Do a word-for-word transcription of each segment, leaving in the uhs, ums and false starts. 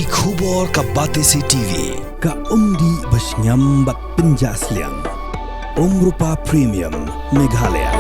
Ki khubor ka Batesi T V, ka umdih ba shngiam bad pynjah sliang. Umrupa Premium, Meghalaya.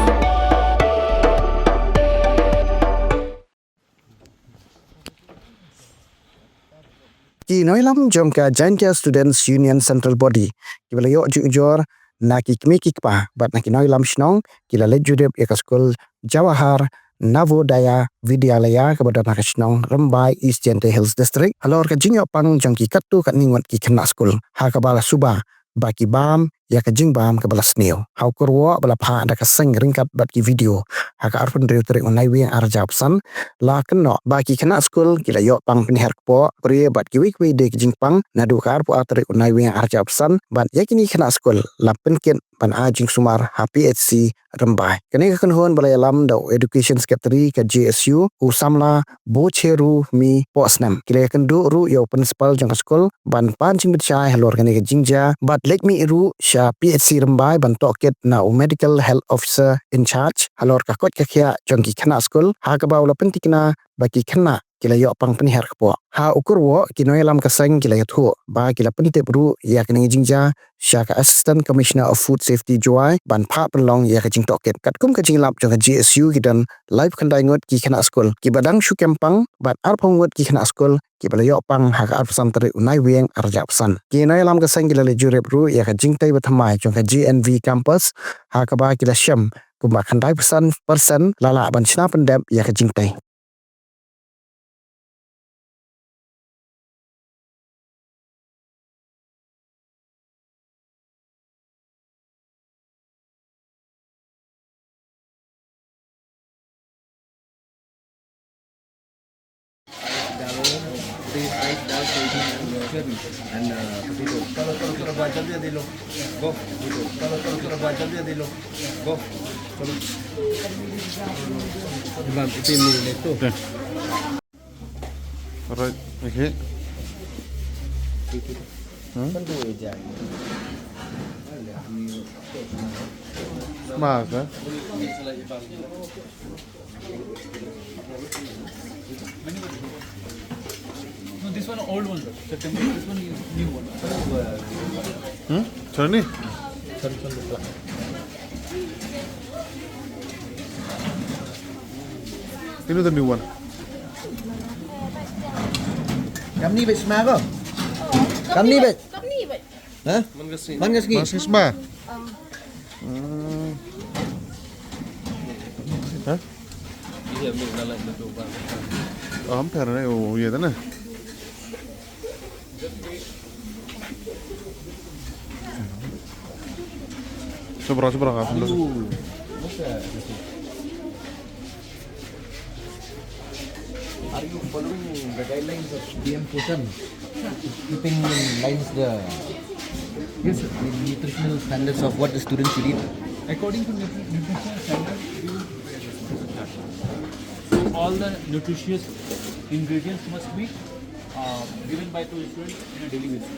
Ki nongïalam jong ka Jaintia Students Union Central Body kiba la ïoh jingujor na ki kmie ki kpa bad na ki nongïalam shnong ki la leit jurip ïa ka skul Jawahar Navodaya Vidyalaya kaba don ha ka shnong Rymbai, East Jaintia Hills District, halor ka jingïoh pang jong ki katto katne ngut ki khynnah skul, ha kaba la suba ba ki bam ïa ka jingbam kaba la sniew. Ha u kyrwoh ba la phah da ka seng ryngkat bad ki video, ha ka arphew hynriew tarik u Naiwieng arhajar arphew san, la kynnoh ba ki khynnah skul ki la ïoh pang pynhiar kpoh, pyrshah bad kiwei kiwei de ki jingpang, naduh ka arphew ar tarik u Naiwieng arhajar arphew san, bad ïa kine ki khynnah skul la pynkit ban ai jingsumar ha P H C Rymbai. Kane ka kynhun ba la ïalam da u Education Secretary ka J S U, u samla Bocherumi Pohsnem. Ki la ïakynduh ruh ïa u principal jong ka skul ban pan jingpynshai halor kane ka jingjia, bad leit mih ruh sha P H C Rymbai ban tohkit na u Medical Health Officer in charge halor ka koit ka khiah jong ki khynnah skul, ha kaba u la pyntikna ba ki khynnah ki la ïoh pang pynhiar kpoh. Ha u kyrwoh ki nongïalam ka seng ki la ïathuh ba ki la pyntip ruh ïa kane ka jingjia sha ka Assistant Commissioner of Food Safety Jowai ban phah pynlong ïa ka jingtohkit. Katkum ka jinglap jong ka J S U ki don laiphew khyndai ngut ki khynnah skul kiba dang shu kem pang bad arphew ngut ki khynnah skul kiba la ïoh pang ha ka arphew san tarik u Naiwieng arhajar arphew san. Ki nongïalam ka seng ki la leit jurip ruh ïa ka jingtei bathymmai jong ka J N V campus, ha kaba ki la shem kumba khyndai phew san percent la lah ban shna pyndep ïa ka jingtei. And, uh, potato. Chalo, chalo, chalo, bhai, jaldi, jaldi lo. Go, potato. Chalo, chalo, chalo, bhai, jaldi, jaldi lo. Go. Chalo. Imam, iti mi neto. Right, okay. Hmm? Smart, eh? No, this one old one, sir. September. This one is new one. Hmm? Sorry? Ini the new one. Kamni bej sma ko? Kamni bej? Kamni bej? Hah? Man ka sngi. Man ka sngi. Man ka sngi sma. Hmm. Hah? Iya, mi na lai na tu ba. Am pher ne, oh, iya, tana. Sobra, sobra ka. Aduh. Are you following the guidelines of P M Poshan? Keeping in lines the, yes, sir, the nutritional standards of what the students should eat? According to nutri-, nutritional standards, we will prepare this one. So all the nutritious ingredients must be, uh, given by to the students in a daily basis.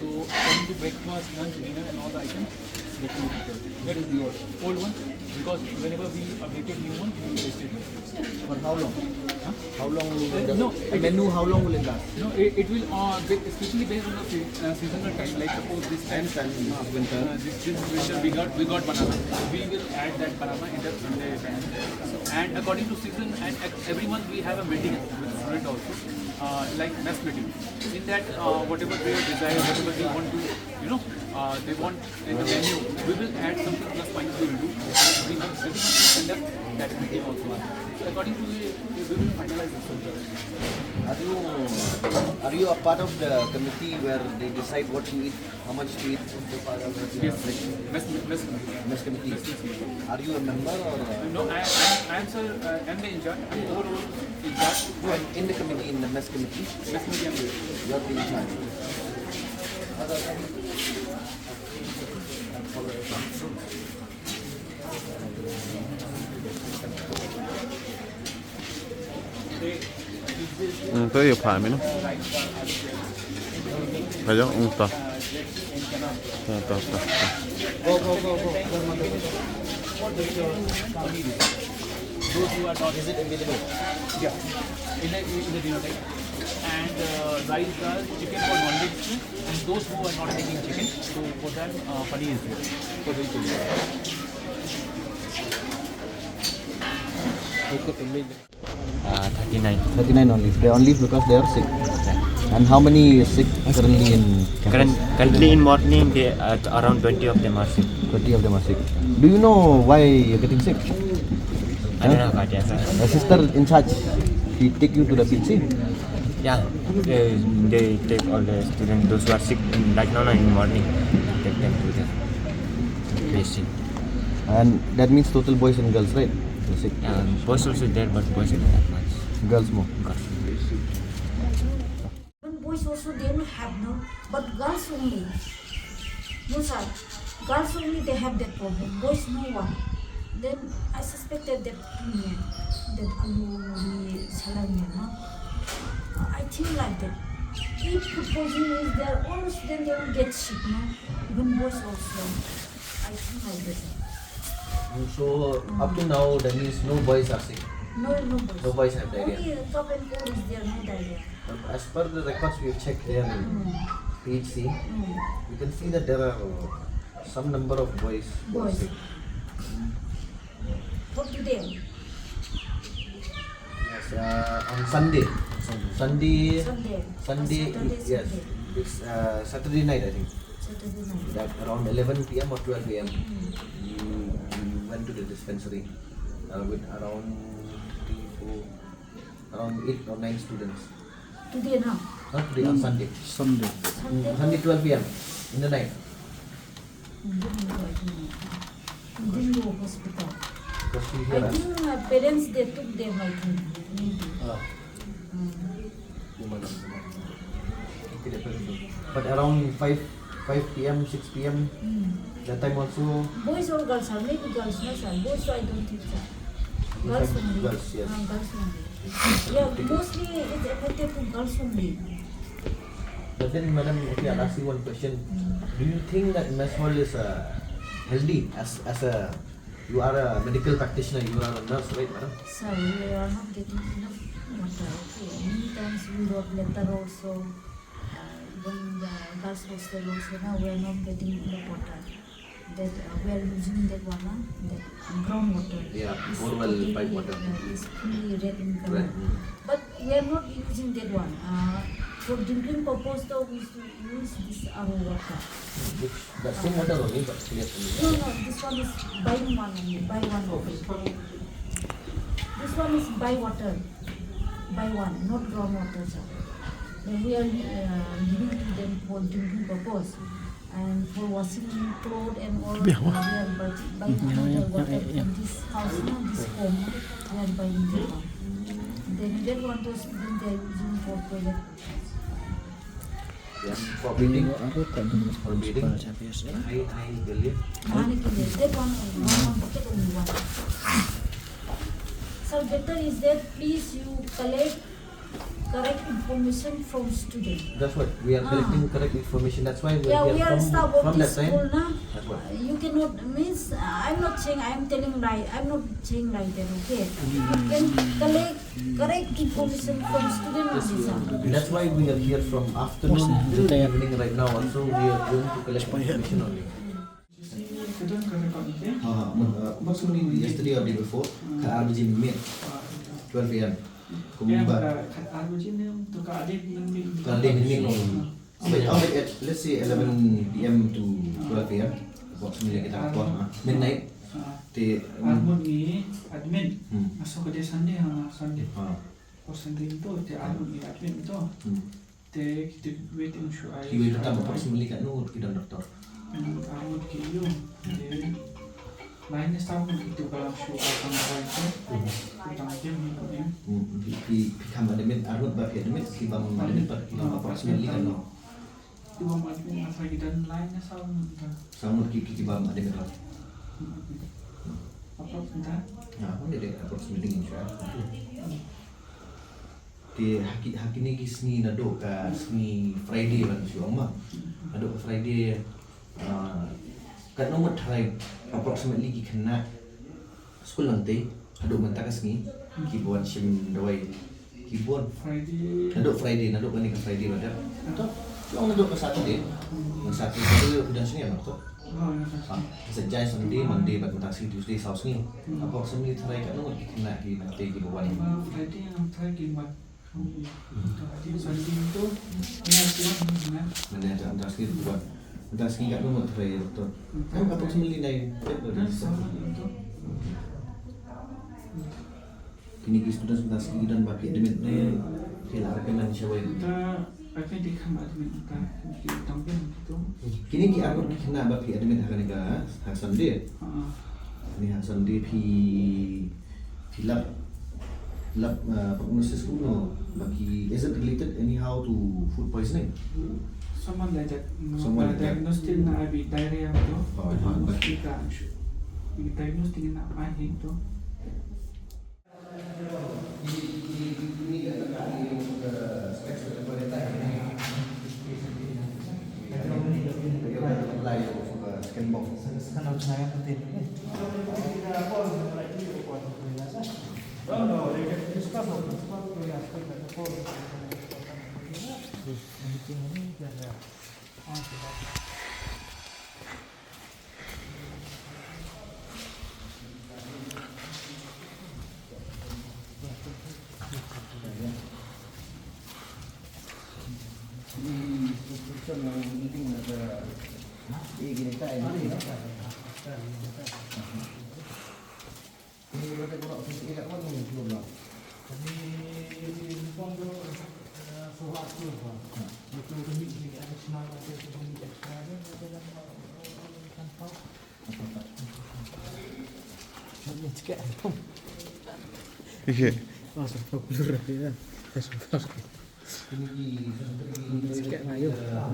So according to breakfast, lunch, dinner and all the items, that is the old, old one, because whenever we updated new one, we will test it. For how long? Huh? How long will it last? No, a menu, how long will it last? No, it, it will, uh, be, especially based on the se-, uh, seasonal time, like suppose this time, uh, winter, uh, this, this winter we got, we got banana. We will add that banana in the Sunday time. And according to season, and at every month we have a meeting with student also, uh, like mess meeting. In that, uh, whatever they desire, whatever they want to, you know, uh, they want in the menu, we will add something plus points we will do. We will conduct that meeting also. So according to the, we will finalize this one. Are you, are you a part of the committee where they decide what to eat, how much to eat? Yes. Mess, mess, mess committee. Are you a member or a... No, I, I, I am, sir, uh, I am the in charge. I am overall in charge. You are in the committee, in the mess committee? Mess committee, I am there. You are the in charge. Hmm, to ïa pha mi no. Ayo, hmm, ta. Ta, ta, ta, ta. Go, go, go, go. Those who are not... Is it available? Yeah. In the, in the dinner time. And uh, rice dal, chicken for non-veg too. And those who are not taking chicken, so for them, uh, paneer is there. For vegetarian. Uh, thirty-nine. Thirty-nine only. They only because they are sick. And how many is sick currently in campus? Current, currently in morning, they, uh, around twenty of them are sick. Twenty of them are sick. Do you know why you're getting sick? I don't know about that, sir. A sister in charge, she take you to the P H C? Yeah, they, they take all the students, those who are sick in, right now, in morning, take them to the P H C. And that means total boys and girls, right? The sick. Yeah, boys also there, but boys not that much. Girls more. Girls. Even boys also they will have, no, but girls only. No, sir. Girls only they have that problem. Boys no one. Then I suspected that, mm, that alu ni salam, no. I think like that. If food poisoning is there, all students they will get sick, no. Even boys also. I think like that. Mm, so up to now, that means no boys are sick. No, no boys. No boys have diarrhea. Only cough and cold is there, no diarrhea. But as per the records we have checked here in Mm. P H C, Mm. we can see that there are some number of boys who are Boys. sick. From today. Yes, uh, on Sunday. Sunday. Sunday. Sunday, Saturday, yes. Sunday. It's uh, Saturday night, I think. Saturday night. That around eleven p m or twelve a m, Mm. we, we went to the dispensary uh, with around three, four, around eight or nine students. Today, no? Not today, on Mm. Sunday. Sunday. Sunday, Sunday, twelve p m in the night. Didn't go, I think. Didn't go hospital. Because we I hear us. think uh, parents they took them, I think. Maybe. Ah. Mm. But around five, five p m, six p m, Mm. that time also. Boys or girls, sir? Maybe girls, no, sir. Boys, I don't think, sir. Girls only. Girls, yes. Ah, girls only. Yeah, mostly it's affected to girls only. But then, madam, okay, I'll ask you one question. Do you think that mess hall is uh, healthy as as a you are a medical practitioner, you are a nurse, right, madam? Sir, we are not getting enough water. Okay, many times we wrote letter also. Uh, even the girls hostel also now we are not getting enough water. That uh, we are using that one, uh, that ground water. Yeah, it's borewell totally, pipe water. Uh, it's fully red in color. Red, mm. But we are not using that one. Uh, for drinking purpose, though, we used to use this R O water. Which, the same water only, but clear only. No, no, this one is buying one only, buy one only. This one is buy water, buy one, not ground water, sir. Then we are uh, giving to them for drinking purpose. And for washing clothes and all, we are buy- buying another water from this house, no, this home, we are buying that one. Then that one, those students, they are using for toilet. Yeah, for bathing, for bathing. Hai, hai, believe. Nahane ke liye, that one, one, one bucket only one. Sir, better is that please you collect correct information from student. That's what we are Ah. collecting correct information. That's why we Yeah, are we here are from, staff of from this that time. school, na? That's what. Uh, you cannot, means, uh, I'm not saying, I'm telling lie. I'm not saying like that, okay? You can collect correct information from student only, sir. That's why we are here from afternoon till evening right now. Also, we are going to collect information only. हाँ, हाँ, मतलब, approximately yesterday or day before, ka ar baje miet, twelve a m. Kumba, ka ar baje miet, no. Wait, oh, wait, at, let's say eleven p m to twelve a m. Approximately kita por, ha, midnight. Te, ar ngut ngi admit. Hmm. Aso ka dei Sunday, ha, Sunday. Ha. Ko Sunday to, te ar ngut ngi admit to. Hmm. Te kita waiting shuwa. Ki wait tam approximately katno ngut ki don doktor? Ar ngut ki ïoh. Te lai ne saw ngut kita balang shuwa tang dawai te. Tang jem hi ko ne. Hmm, phi, phi, phi kham admit, ar ngut ba phi admit, ki bam admit pat ki bam approximately katno? Ki bam admit asa ki don lai ne saw ngut ta. Saw ngut ki, ki, ki bam admit pat. Approx ta? Ya, pun dei approximately ngi shuwa. Te ha ki, ha kine ki sngi naduh ka sngi Friday ban shu ong ma. Naduh ka Friday, ah, katno ngut tharai approximately ki khynnah skul Nongtei haduh mynta ka sngi kiba wan shim dawai Ki bun. Friday. Naduh Friday, naduh kane ka Friday ba dep. Naduh. Long naduh ka Saturday. Hmm. Ka Saturday ka dang sngewbha to. Oh, ya, ha, sa jai Sunday, Monday bad mynta sngi Tuesday, saw sngi. Hmm. Hapoh assembly tharai katno ngut ki khynnah ki nangtei kiba wan? Ba Friday nangtei ki wan. Hmm. Friday, Sunday to. Ya, siang, ya. Mynta ta mynta sngi ki wan. Mynta sngi katno ngut tharai to? Hmm. Em, hapoh assembly nai. Em, saw ngut to. Kine ki students mynta sngi ki don ba phi admit ne phi la recommend shawei? Mynta I think they come admit mynta, kine ki dang biang kito. Kine ki arngut ki khynnah ba phi admit ha kane ka, ha Sunday. Ah. Kine ha Sunday phi, phi lap, lap, uh, prognosis kumno ba ki, is it related anyhow to food poisoning? Someone like that, no, someone like that. Diagnostic na abi diarrhea to. Oh, I thought, but diagnostic na, I'm sure. Diagnostic na ma hin to.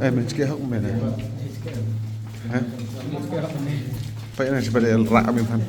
Eh, men cakap hok men, eh. Ha? Paid na shu ba dei rak men than.